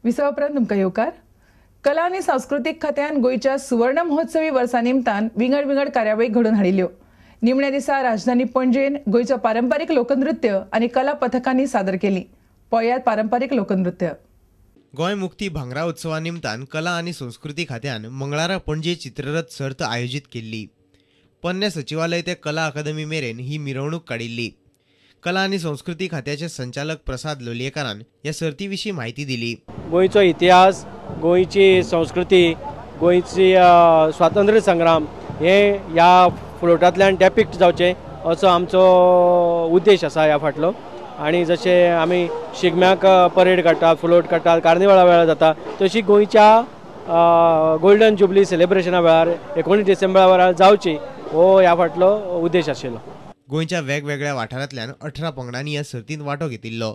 विसवा उपरांत तुमकां येवकार. कला आनी सांस्कृतीक खात्यान गोंयच्या सुवर्ण महोत्सवी वर्सा निमतान विंगड विंगड कार्यावळी घडोवन हाडिल्ल्यो. निमण्या दिसा राजधानी पणजेन गोंयचो पारंपारीक लोकनृत्य आनी कला पथकांनी सादर केली. पळयात पारंपारीक लोकनृत्य. गोंय मुक्ती भांगरा उत्सवा निमतान कला आनी संस्कृती खात्यान मंगळारा पणजे चित्ररथ सर्त आयोजीत केल्ली. पोन्नें सचिवालय ते कला अकादमी मेरेन ही मिरवणूक काडिल्ली. कला आनी संस्कृती खात्याचे संचालक प्रसाद लोलयेकारान ह्या सर्ती विशीं म्हायती दिली. गोंयचो इतिहास, गोंयची संस्कृती, गोंयची स्वातंत्र्य संग्राम हे ह्या फ्लोटांतल्यान डेपिक्ट जावचें असो आमचो उद्देश आसा ह्या फाटलो. आनी जशें आमी शिगम्याक परेड काडटात, फ्लोट काडटात, कार्निवाला वेळार जाता, तशी गोंयच्या गोल्डन जुबली सेलिब्रेशना वेळार 19 डिसेंबरा वेळार जावची हो ह्या फाटलो उद्देश आशिल्लो. गोंयच्या वेगवेगळ्या वाठारांतल्यान 18 पंगडांनी ह्या सर्तींत वांटो घेतिल्लो.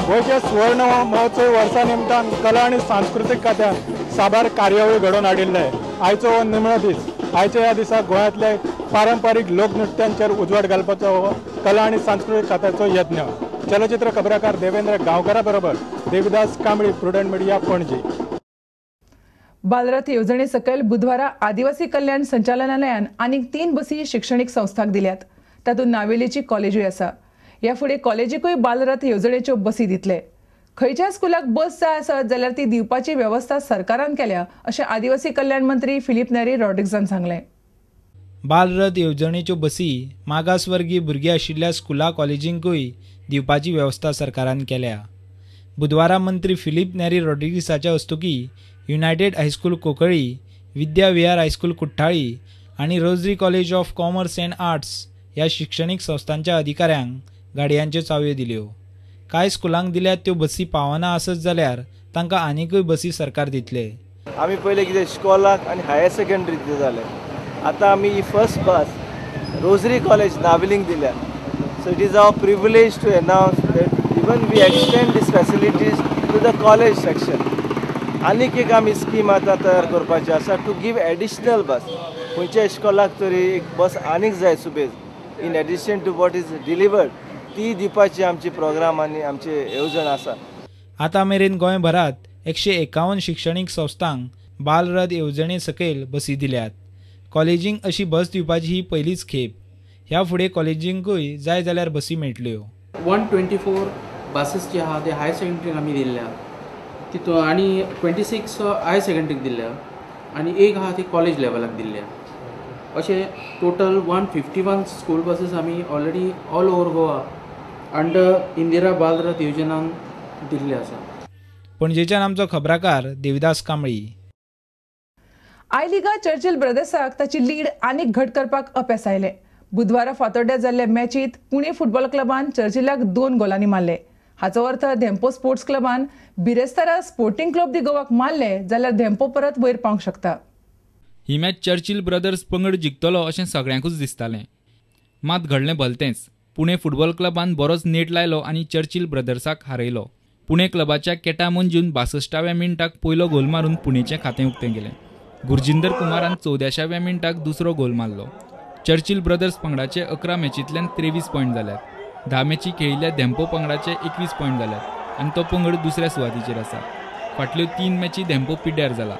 गोंयच्या सुवर्ण महोत्सवी वर्सा निमतान कला आनी सांस्कृतीक खात्यान साबार कार्यावळी घडोवन हाडिल्ले. आयचो हो निमणो दीस. आयच्या ह्या दिसा गोंयांतले पारंपारीक लोकनृत्यांचेर उजवाड घालपाचो हो कला आनी सांस्कृतीक खात्याचो यत्न. चलचित्र खबराकार देवेंद्र गांवकारा बरोबर देविदास कांबळी, प्रुडंट मिडिया, पणजी. बालरथ येवजणे सकयल बुधवारा आदिवासी कल्याण संचालनालयान आनीक 3 बसी शिक्षणीक संस्थांक दिल्यात. तातूंत नावेलीची कॉलेजूय आसा. ह्या फुडें कॉलेजीकूय बालरथ येवजणेच्यो बसी दितले. खंयच्याय स्कुलाक बस जाय आसत जाल्यार ती दिवपाची वेवस्था सरकारान केल्या अशें आदिवासी कल्याण मंत्री फिलीप नेरी रॉड्रिग्जान सांगलें. बालरथ येवजणेच्यो बसी मागासवर्गीय भुरगीं आशिल्ल्या स्कुला कॉलेजींकूय दिवपाची वेवस्था सरकारान केल्या. बुधवारा मंत्री फिलीप नेरी रॉड्रिग्जाच्या हस्तुकीं United High School Cuncolim, Vidya Vihar High School Cortalim आनी Rosary College of Commerce and Arts ह्या शिक्षणीक संस्थांच्या अधिकाऱ्यांक गाडयांच्यो चावयो दिल्यो. कांय स्कुलांक दिल्यात त्यो बसी पावना आसत जाल्यार तांकां आनीकूय बसी सरकार दितले. आमी पयले कितें इस्कॉलाक आनी हायर सेकंडरी दिताले, आतां आमी ही फर्स्ट बस रोजरी कॉलेज नावेलींक दिल्या. So it is our privilege to announce that even we extend these facilities to the college section. आनीक एक आमी स्कीम आतां तयार करपाची आसा टू गिव एडिशनल बस. खंयच्या इस्कॉलाक तरी एक बस आनीक जाय सुबेज in addition to what is delivered, ती दिवपाची आमची प्रोग्राम आनी आमची येवजण आसा. आतां मेरेन गोंयभरांत 151 शिक्षणीक संस्थांक बालरथ येवजणे सकयल बसी दिल्यात. कॉलेजींक अशी बस दिवपाची ही पयलीच खेप. ह्या फुडें कॉलेजींकूय जाय जाल्यार बसी मेळटल्यो. 124 बसीस जे आहा ते हायर सेकंडरीक आमी दिल्ल्या तितून आनी 26 हायर सेकंडरीक दिल्ल्या आनी एक आहा ती कॉलेज लेवलाक दिल्ल्या. अशें टोटल 151 स्कूल बसीस आमी already all over Goa under Indira Balrath योजनान दिल्ले आसा. पणजेच्यान आमचो खबराकार देविदास कांबळी. I लिगा चर्चिल ब्रदर्साक ताची लीड आनीक घट करपाक अपेस आयलें. बुधवारा फातोड्ड्या जाल्ल्या मॅचीत पुणे फुटबॉल क्लबान चर्चिलाक 2 गोलांनी मारले. हाचो अर्थ धेंपो स्पोर्ट्स क्लबान बिरेस्तारा स्पोर्टिंग क्लब दी गोवाक मारले जाल्यार धेंपो परत वयर पावंक शकता. ही मॅच चर्चिल ब्रदर्स पंगड जिखतलो अशें सगळ्यांकूच दिसतालें, मात घडलें भलतेंच. पुणे फुटबॉल क्लबान बरोच नेट लायलो आनी चर्चिल ब्रदर्साक हारयलो. पुणे क्लबाच्या केटा मंजून 62व्या मिनटाक पयलो गोल मारून पुणेचें खातें उक्तें केलें. गुरजिंदर कुमारान 14व्या मिनटाक दुसरो गोल मारलो. चर्चिल ब्रदर्स पंगडाचे 11 मॅचींतल्यान 23 पॉयंट जाल्यात. 10 मॅची खेळिल्ल्या धेंपो पंगडाचे 21 पॉयंट जाल्यात आनी तो पंगड दुसऱ्या सुवातीचेर आसा. फाटल्यो 3 मॅची धेंपो पिड्ड्यार जाला.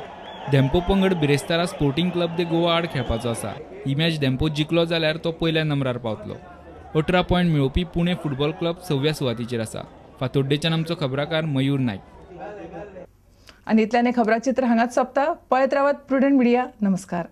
धेंपो पंगड बिरेस्तारा स्पोर्टिंग क्लब दे गोवा आड खेळपाचो आसा. ही मॅच धेंपो जिखलो जाल्यार तो पयल्या नंबरार पावतलो. 18 पॉयंट मेळोवपी पुणे फुटबॉल क्लब 6व्या सुवातीचेर आसा. फातोड्डेच्यान आमचो खबराकार मयूर नायक. आनी इतल्यान खबराचित्र हांगाच सोंपता. पळयत रावात प्रुडंट मिडिया. नमस्कार.